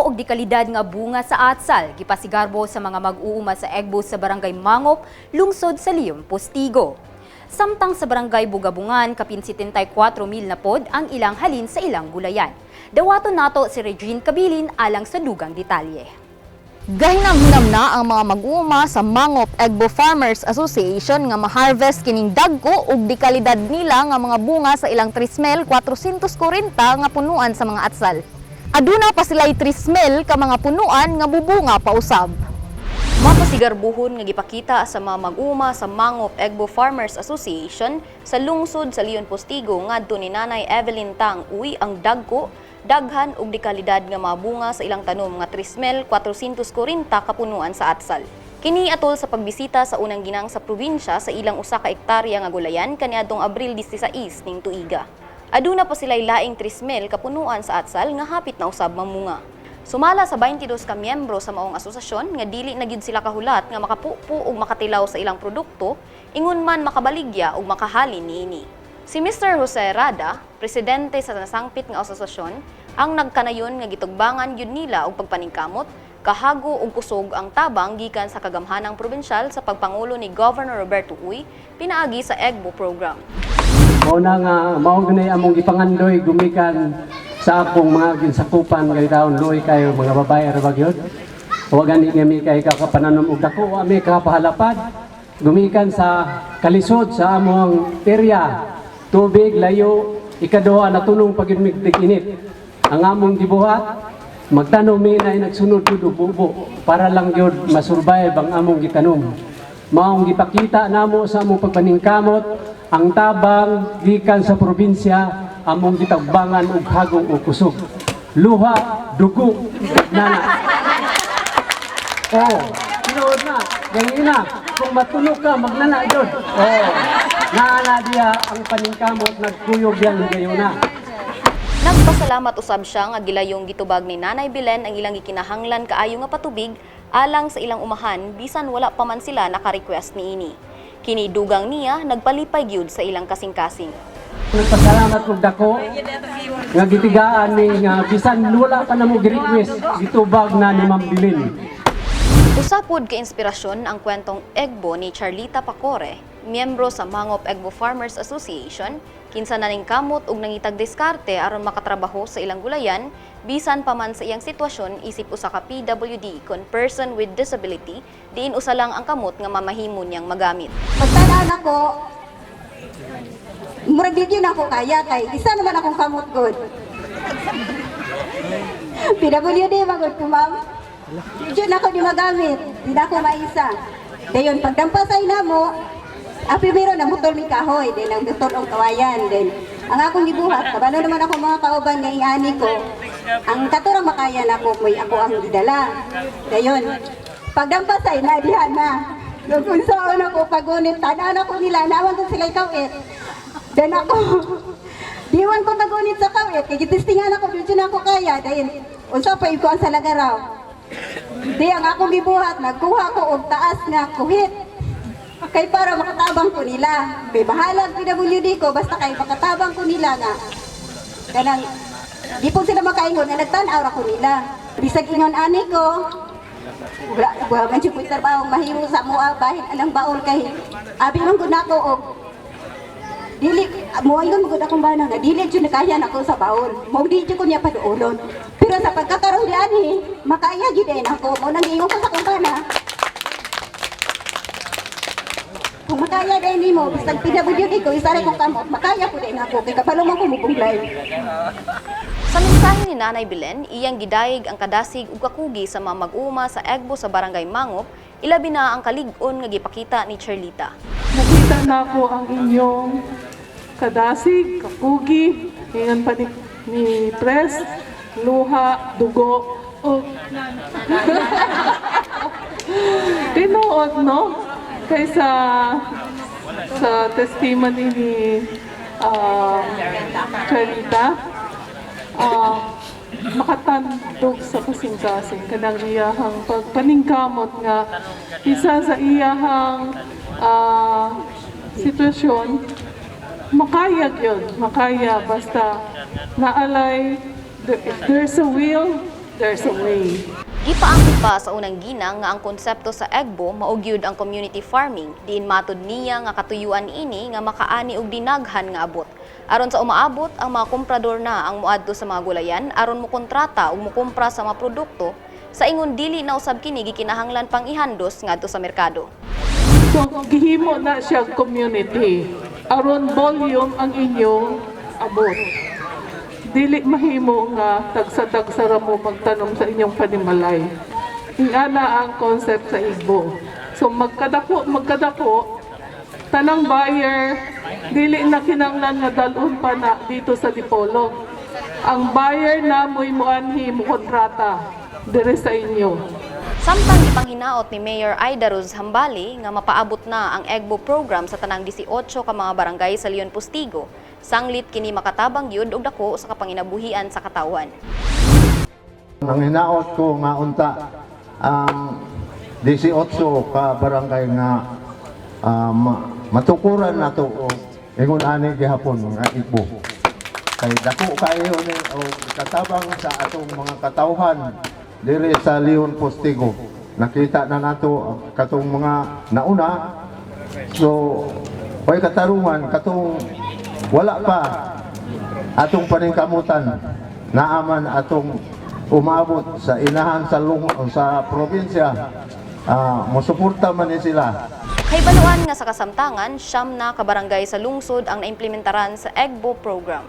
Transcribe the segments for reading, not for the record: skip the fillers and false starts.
Dagko og dikalidad nga bunga sa atsal gipasigarbo sa mga mag-uuma sa Egbo sa Barangay Mangop, lungsod sa Leon Postigo. Samtang sa Barangay Bugabungan, kapin 74 mil na pod ang ilang halin sa ilang gulayan. Dawaton nato si Regine Kabilin alang sa dugang detalye. Gahinam-hinam na ang mga mag-uuma sa Mangop Egbo Farmers Association nga ma-harvest kining dagko ug dikalidad nila nga mga bunga sa ilang 3,440 nga punuan sa mga atsal. Aduna pa sila'y 3,000 ka mga punuan nga bubunga pa usab. Mapasigarbuhon nga gipakita sa mga mag-uma sa Mangop Egbo Farmers Association sa lungsod sa Leon Postigo ngadto ni Nanay Evelyn Tang Uy ang dagko, daghan ug dikalidad nga mga bunga sa ilang tanom nga 3,440 kapunuan sa atsal. Kini atol sa pagbisita sa unang ginang sa probinsya sa ilang 1 ka ektarya nga gulayan kaniadtong Abril 16 ning tuiga. Aduna pa sila'y laing 3,000 kapunuan sa atsal nga hapit na usab mamunga. Sumala sa 22 ka miyembro sa maong asosasyon nga dili na gyud sila kahulat nga makapupo og makatilaw sa ilang produkto, ingon man makabaligya og makahalin niini. Si Mr. Jose Rada, presidente sa nasangpit nga asosasyon, ang nagkanayon nga gitugbangan gyud nila og pagpaningkamot, kahago ug kusog ang tabang gikan sa kagamhanang probinsyal sa pagpangulo ni Governor Roberto Uy pinaagi sa EGBO program. Mao na nga mao gani among gipangandoy gumikan sa akong mga ginsakupan kay taon luoy kayo, mga babae ra ba gyud. Wa gani nga mi kay kakapananom og dako, wa mi kapahalapad gumikan sa kalisod sa among area, tubig layo, ikaduha, natunong pag mig tig-init. Ang among gibuhat, magtanom mi na nagsunod gyud og bubo para lang gyud masurvive ang among gitanom. Maong gipakita namo sa among pagpaningkamot ang tabang gikan sa probinsya, among gitagbangan og hago og kusog. Luha, dugo, nana. Oh, tinuod na. Gangina, kung matulog ka, magnana yun. Oh, naana diya ang paningkamot, nagkuyog yan higayuna. Nagpasalamat usab siya nga gilayong gitubag ni Nanay Belen ang ilang gikinahanglan kaayo nga patubig alang sa ilang umahan bisan wala pa man sila naka-request niini. Kini, dugang niya, nagpalipay gyud sa ilang kasing-kasing. Nagpasalamat og dako nga gitigaan ni nga bisan wala pa namo gi-request, gitubag na ni Ma'am Bilin. Usa pod ka inspirasyon ang kwentong Egbo ni Charlita Pacore, miyembro sa Mangop Egbo Farmers Association, kinsa naningkamot og nangitag diskarte aron makatrabaho sa ilang gulayan bisan pa man sa iyang sitwasyon isip usa ka PWD kon person with disability, diin usa lang ang kamot nga mamahimo niyang magamit. Pagtanaw nako, murag di gyud ako kaya kay isa naman akong kamot gud. PWD magud ko, ma'am. Di jud ako di magamit, di na ako maisa. Dayon pagdampa sa inamo, ang primero na mutol mi kahoy, then ang mutol og kawayan, then ang akong gibuhat, kabalo naman ako mga kauban nga ingani ko, ang katurang makaya nako mo'y ako ang gidala. Dayon, pagdampa sa ina diha na. Kung unsaon ako pagunit, tanaw ako nila, nawan ko sila kawit. Then ako, diwan ko kagunit sa kawit, kay gitistingan ako, di na ako kaya, dahil unsa pa ko ang salagaraw. Di ang akong gibuhat, nagkuha ko og taas nga kuhit. Kay para makatabang ko nila. May bahalag PWD ko, basta kay makatabang ko nila nga. Kanang, di po sila makaingon nga nagtan-aw ra ko nila. Bisag ingon ani ko, wala, wala man siya ko'y trabaho mahimo sa mua, bahin anang baol kay abi man gud nako og dili mo ingon gud akong bana nga dili jud kaya nako sa baol mo, di jud ko niya paduolon, pero sa pagkakaroon di ani makaya gyud ay nako. Mo nang giingon ko sa akong bana, kung makaya din nimo bisag PWD ko, isa ra kong kamot, makaya ko din ako kay kabalo man ko mubunglay. Sa mensahe ni Nanay Belen, iyang gidayeg ang kadasig ug kakugi sa mga mag-uma sa Egbo sa Barangay Mangop, ilabi na ang kalig-on nga gipakita ni Charlita. Nakita na ko ang inyong kadasig, kakugi, ingan pa ni Pres, luha, dugo, o tinuod, no? Kaysa sa testimony ni Charita, makatandog sa kasing-kasing kanang iyahang pagpaningkamot nga isa sa iyahang sitwasyon, makaya yun, makaya basta naalay, if there's a will. There's a way. Gipaangkit pa sa unang ginang nga ang konsepto sa EGBO mao gyud ang community farming, diin matud niya nga katuyuan ini nga makaani og dinaghan nga abot. Aron sa umaabot, ang mga komprador na ang moadto sa mga gulayan aron mokontrata ug mokumpra sa mga produkto, sa ingon dili na usab kini gikinahanglan pang ihandos ngadto sa merkado. So, gihimo na siya community. Aron volume ang inyong abot. Dili mahimo nga tagsa-tagsa ra mo magtanom sa inyong panimalay. Ingana ang concept sa Igbo. So magkadako, magkadako, tanang buyer, dili na kinanglan nga dalon pa na dito sa Dipolog. Ang buyer na mo'y muanhi mo kontrata dire sa inyo. Samtang gipanghinaot ni Mayor Aida Rose Hambali nga mapaabot na ang EGBO program sa tanang 18 ka mga barangay sa Leon Postigo, sanglit kini makatabang gyud og dako sa kapanginabuhian sa katawhan. Ang hinaot ko nga unta ang 18 ka barangay nga matukuran nato og ingon ani gihapon nga Igbo. Kay dako kayo ni og katabang sa atong mga katawhan diri sa Leon Postigo. Nakita na nato ang katong mga nauna. So, way katarungan katong wala pa atong paningkamutan, naaman atong umabot sa inahan sa lung sa probinsya, mosuporta man ni sila. Kahibaluan nga sa kasamtangan, 9 na kabarangay sa lungsod ang naimplementaran sa EGBO program.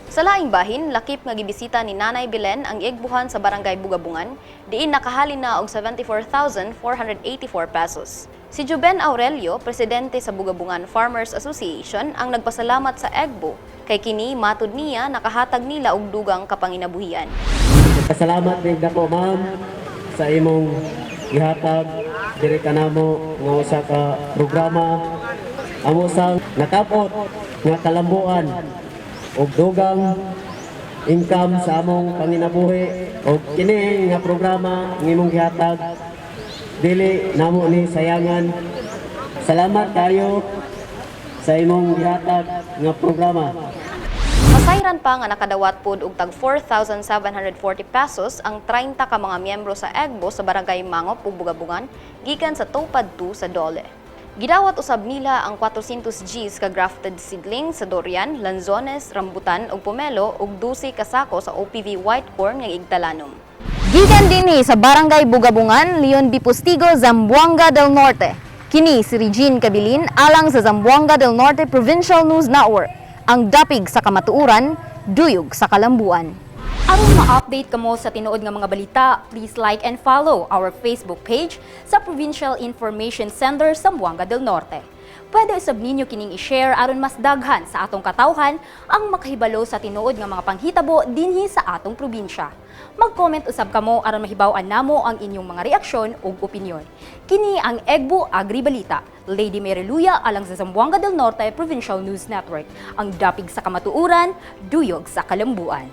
Sa laing bahin, lakip nga gibisita ni Nanay Belen ang egbuhan sa barangay Bugabungan, diin nakahalin na og 74,484 pesos. Si Juben Aurelio, presidente sa Bugabungan Farmers Association, ang nagpasalamat sa EGBO kay kini matud niya nakahatag nila og dugang kapanginabuhian. Pasalamat din dako, ma'am, sa imong gihatag diri kanamo nga usa ka programa, amo sang nakapot nga kalambuan og dugang income sa among panginabuhi, og kini nga programa ng imong gihatag, dili namo ni sayangan. Salamat kayo sa imong gihatag nga programa. Masayran pa nga nakadawat pod og tag 4,740 pesos ang 30 ka mga miyembro sa EGBO sa barangay Mangop ug Bugabungan gikan sa Topad 2 sa Dole. Gidawat usab nila ang 400 Gs ka grafted seedling sa durian, lanzones, rambutan ug pomelo ug 12 ka sako sa OPV white corn nga igtalanom. Gikan dinhi sa Barangay Bugabungan, Leon B. Postigo, Zamboanga del Norte. Kini si Regine Cabilin alang sa Zamboanga del Norte Provincial News Network. Ang dapig sa kamatuoran, duyog sa kalambuan. Aron ma-update kamo sa tinuod nga mga balita, please like and follow our Facebook page sa Provincial Information Center, Zamboanga del Norte. Pwede usab ninyo kining i-share aron mas daghan sa atong katawhan ang makahibalo sa tinuod nga mga panghitabo dinhi sa atong probinsya. Mag-comment usab kamo aron mahibaw-an namo ang inyong mga reaksyon ug opinyon. Kini ang Egbo Agri Balita. Lady Mary Luya alang sa Zamboanga del Norte Provincial News Network. Ang dapig sa kamatuoran, duyog sa kalambuan.